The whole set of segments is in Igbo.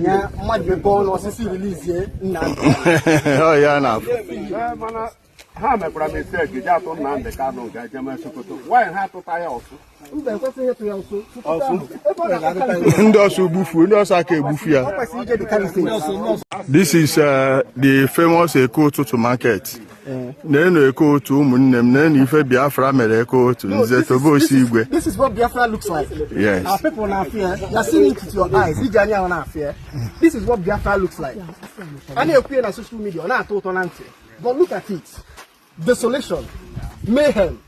Ya mmadụ mepee ọnụ osisi release Nnamdi. Ọ ya na-afụ. Ee, mana ha mekwara mistake ji atụ Nnamdị Kanụ ga jeme Sokoto. Nwaanyị ha atụta ya ọsụ. Mba, ekwesịghị ịtụ ya nso. Ebe ọ na-akpa Caliphate. Ndị ọsọ gbufuo, ndị ọsọ aka egbufu ya. Ọ kwesịrị ije the Caliphate. This is the famous Eke Ụtụtụ market. Na-enu Eke Ụtụ, ụmụnne m, na-enu ife Biafra mere Eke Ụtụ. Nze Tobe Osi Igwe. This is what Biafra looks like. Yes. Our people now fear. You're seeing it with your eyes. Iji anya ahụ na-afịa. This is what Biafra looks like. A na-ekwu ya na social media, ọ na-atọ ụtọ na ntị. But look at it. Desolation, mayhem,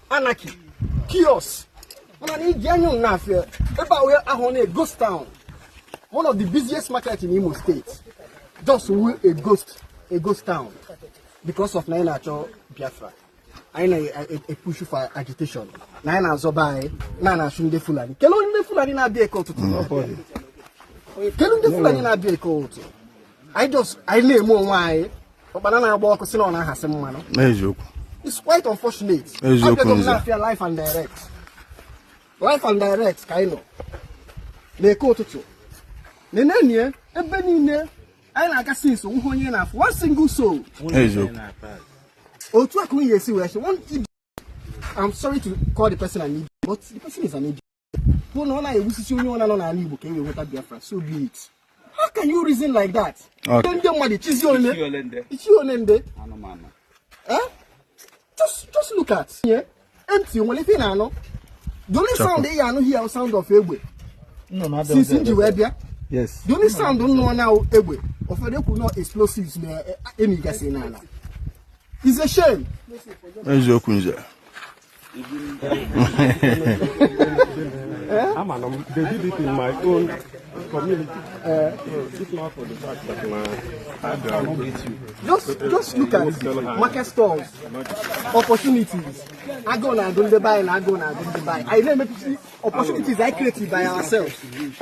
anarchy, chaos. Mana na iji anya ụnụ na-afịa, ebe a wee ahụ na ghost town. One of the busiest market in Imo State. Just wu a ghost town. Because of na anyị na-achọ Biafra. Anyị na-epush for agitation. Na anyị na-azọba anyị, na na-achụ ndị Fulani. Kedu ndị Fulani na-abịa Eke Ụtụtụ? Kedu ndị Fulani na-abịa Eke Ụtụtụ? Anyị just anyị na-eme onwe anyị. Ọkpana na-agba ọkụ si na ọ na-ahasị mmanụ. Eziokwu. It's quite unfortunate. Eziokwu, Abịago m Nze. na-afịa life and direct. Life and direct ka anyị nọ. Na-Eke Ụtụtụ. Nenenie ebe niile anyị na-aga since, onwe onye na-afụ one single soul. Eziokwu. Otu a ka unu ga-esi wee sị one idiot. I'm sorry to call the person an idiot, but the person is an idiot. Bụ na ọ na-egbusisi onye ọna nọ n'ala Igbo ka e wee nweta Biafra, so be it. How can you reason like that? Okay. Ndị mmadụ chizi ole? Ichi ole nde? Eh? Just look at. Yeah. Empty, nwere ife ị na-anụ. The only sound ị ga-anụ here is sound of egbe. Since m ji wee bịa. Yes. The only sound m nọ na egbe. Ụfọdụ ekwu nọ explosives na emigasị n'ala. It's a shame. Eziokwu, Nze. Ama na they did it in my own community. If not for the fact that na Just look at market stalls, opportunities. Agụụ na-agụ ndị be anyị na agụụ na-agụ ndị be anyị. Anyị na-emepụta opportunities anyị create by ourselves.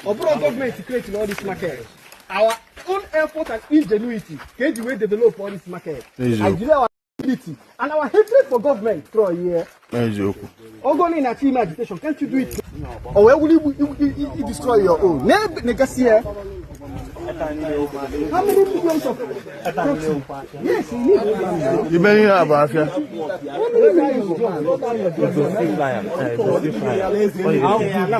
Ọ bụrụ gọọmenti create all this market. Our own effort and ingenuity ka eji wee develop all this market. Eziokwu. Anyị jiri our ability and our hatred for government throw here. Eziokwu. Ogo na na ime agitation, can't you do it? Or where will you destroy your own? Negasị ya. How many millions of proxy? Yes, you need. Ibe niile a bụ afịa. How many millions of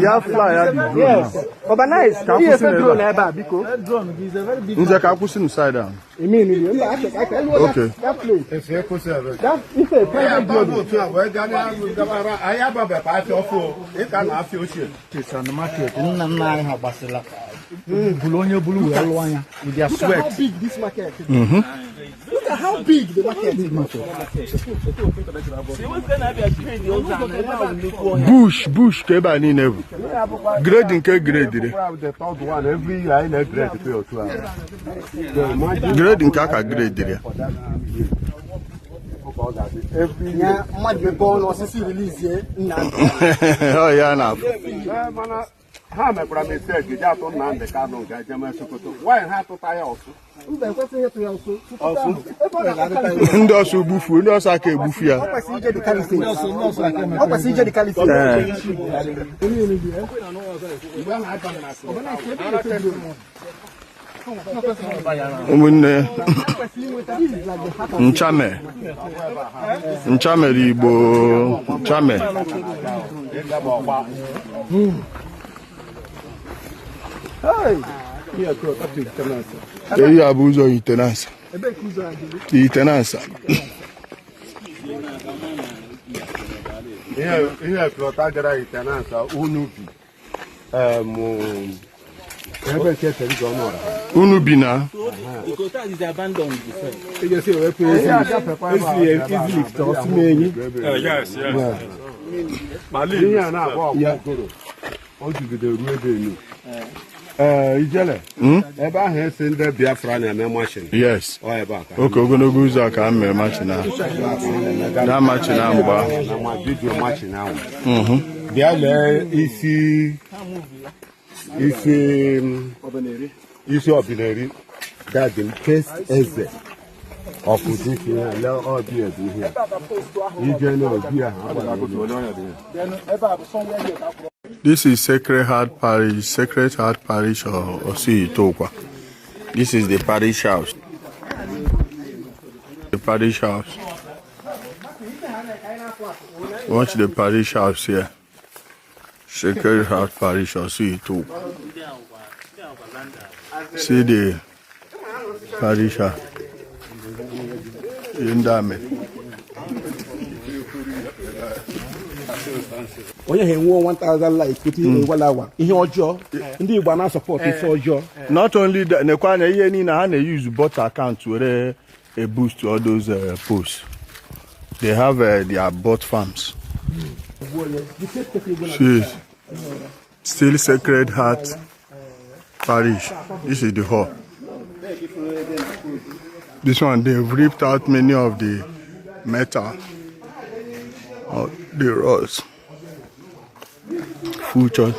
Ya fly ya dị drone. Yes. Organize. Ka Ihe akwụsị efe n'ebe a. drone ebe a, biko. Nze, ka akwụsị side ahụ. Ime ni mba achọ ka aka elu Okay. that place. That ife private building. Otu a wee gaa n'ahụ anyị ababekwa afịa ọfụ ịka na afịa ochie. It's on the market. Nna nna anyị ha gbasịla. Bulu onye bulu wee lụọ anya. With their Look at how sweat. big this market is. Look at how big the market is. Bush bush ka ebe a niile bụ grade nke grade. The third one, every year anyị na-egrade pay otu a. Grade nke aka grade ya. Ya mmadụ mepee ọnụ osisi release Nnamdi. Ọ ya na-afụ. Ee, mana ha mekwara mistake ji atụ Nnamdị Kanụ ga jeme Sokoto. Nwaanyị ha atụta ya ọsụ. Mba, ekwesịghị ịtụ ya nso. Ebe ọ na-akpa Caliphate. Ndị ọsọ gbufuo, ndị ọsọ aka egbufu ya. Ọ kwesịrị ije the Caliphate. Ọ kwesịrị ije the Caliphate. Ee. Ụmụnne, nchame nchamere Igbo nchame. Hey! Eyi a bụ ụzọ Itenansa. Ebee ka ụzọ a dị? Itenansa. Ihe plọta gara Itenansa unu bi ebe nke tere ọnụ ọra. Unu bi na Ikota is abandoned before. Easily ọsụmenyi. Ihe a na-agba ọkpọkọrọ o jigide ruo ebe enu. Ee, ijele ebe ahụ esi ndị Biafra na-eme marching. Yes. Ọ ebe a ka Oke ogologo ụzọ a ka a mere marching ahụ na marching ahụ mgbe ahụ. Na ma vidio marching ahụ bịa lee isi isi isi Ọbineri that the first eze of this ihe lee ọbịa ebe ihe a. Ije na obi ahụ agbara elu. This is Sacred Heart Parish, Sacred Heart Parish or Orsu Ihiteukwa. This is the parish house. The parish house. Watch the parish house here. Sacred Heart Parish Orsu Ihiteukwa. See the parish house. Ihe ndị a mere. Onye ha enwuo 1000 like within a one hour. Ihe ọjọọ, ndị Igbo na-asupport ife ọjọọ. Not only that, nekwa anya ihe niile ha na-use bot account were a boost to all those posts. They have their bot farms. See, still Sacred Heart Parish. This is the hall. This one, they've ripped out many of the metal, of the rods. Full church.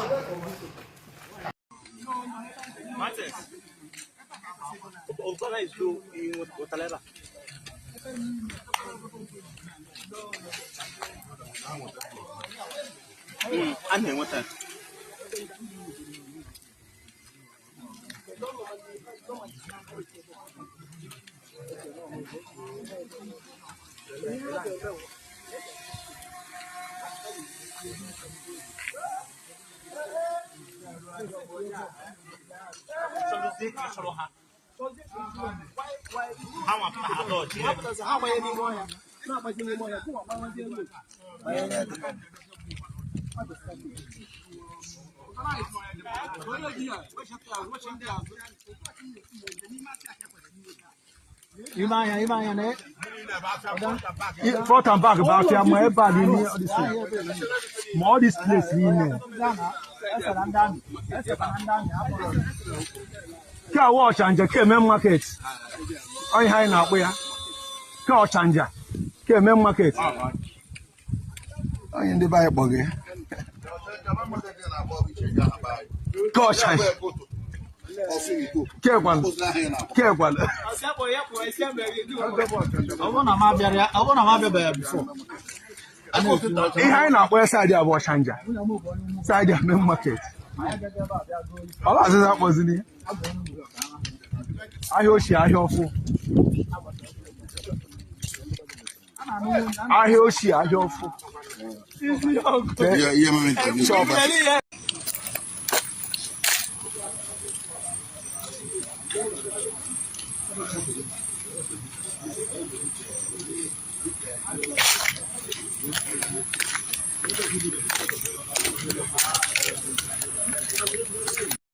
A na-enweta. Front and back bụ afịa ma ebe a niile all this thing. Ma all this place niile. Ke awa Ọchanja ke main market. Ọ ihe anyị na-akpọ ya. Ke Ọchanja ke main market. Onye ndị be anyị kpọ gị. Ke Ọchanja. Ke gwanụ. Ke gwanụ. Ọ bụrụ na m abịara ya, ọ bụrụ na m abịabeghị ya before. Ihe anyị na-akpọ ya side a bụ Ọchanja. Side a main market. Ọ bụ azịza akpọzili ya. Ahịa ochie, ahịa ọfụ. Ahịa ochie, ahịa ọfụ. Shop.